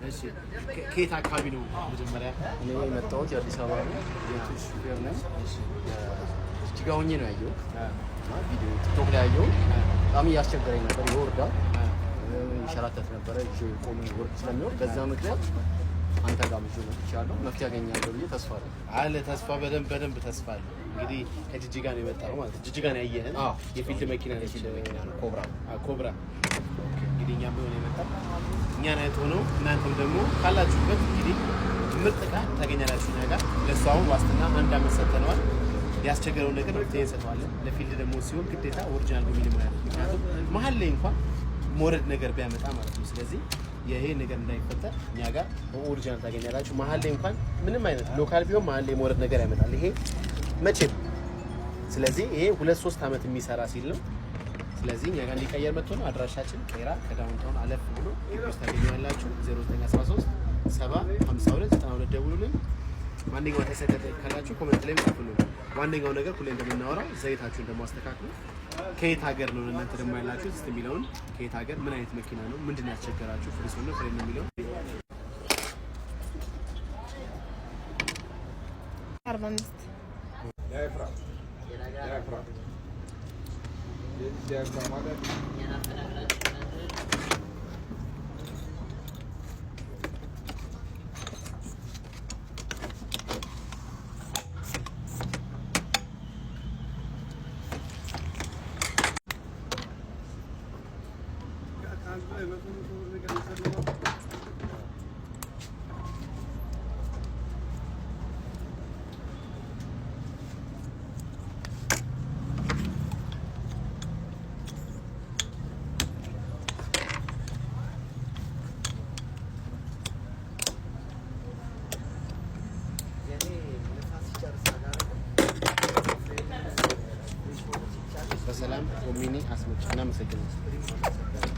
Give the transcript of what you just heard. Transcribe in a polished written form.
እሺ፣ ከየት አካባቢ ነው መጀመሪያ? እኔ የመጣሁት የአዲስ አበባ ነው። የቱር ሹፌር ነኝ። ጅጅጋ ሆኜ ነው ያየሁት እና ቪዲዮ ቲክቶክ ላይ ያየሁት። በጣም እያስቸገረኝ ነበር። ይወርዳል፣ ይሸራተት ነበረ። ይዤ ቆሜ ወርድ ስለሚወርድ በዛ ምክንያት አንተ ጋር ይዤ መጥቻለሁ። መፍትሄ ያገኛለሁ ብዬ ተስፋ አለኝ። አለ ተስፋ፣ በደንብ በደንብ ተስፋ አለ። እንግዲህ ከጅጅጋ ነው የመጣው ማለት ነው። ጅጅጋ ነው ያየህን? አዎ። የ field መኪና ነች። የ field መኪና ነው፣ ኮብራ። ኮብራ። Okay። እንግዲህ እኛም ቢሆን የመጣው እኛን አይቶ ነው። እናንተም ደግሞ ካላችሁበት እንግዲህ ምርጥ ዕቃ ታገኛላችሁ እኛ ጋር። ለእሱ አሁን ዋስትና አንድ አመት ሰጥተነዋል። ያስቸገረውን ነገር መፍትሄ እንሰጠዋለን። ለ field ደግሞ ሲሆን ግዴታ original ጎሚኒ መሆን ያለበት፣ ምክንያቱም መሀል ላይ እንኳን መውረድ ነገር ቢያመጣ ማለት ነው። ስለዚህ ይሄ ነገር እንዳይፈጠር እኛ ጋር original ታገኛላችሁ። መሀል ላይ እንኳን ምንም አይነት local ቢሆን መሀል ላይ መውረድ ነገር ያመጣል ይሄ መቼም። ስለዚህ ይሄ 2-3 ዓመት የሚሰራ ሲል ነው። ስለዚህ እኛ ጋር እንዲቀየር መጥቶ ነው። አድራሻችን ቄራ ከዳውንታውን አለፍ ብሎ ግቢ ውስጥ ታገኘዋላችሁ። 0913 7 52 92 ደውሉልን። ማንኛውም አስተያየት ካላችሁ comment ላይ ጻፉልን። ዋነኛው ነገር ሁሌ እንደምናወራው ዘይታችሁን ደግሞ አስተካክሉ። ከየት ሀገር ነው እናንተ ደግሞ ያላችሁት እስቲ የሚለውን፣ ከየት ሀገር ምን አይነት መኪና ነው፣ ምንድን ነው ያስቸገራችሁ፣ ፍሪሲዮን ነው ፍሬን ነው የሚለውን። 45። Diaphragm. Diaphragm. የዚህ diaphragm ማለት በሰላም ጎሚኒ አስመጭ። እናመሰግናለን።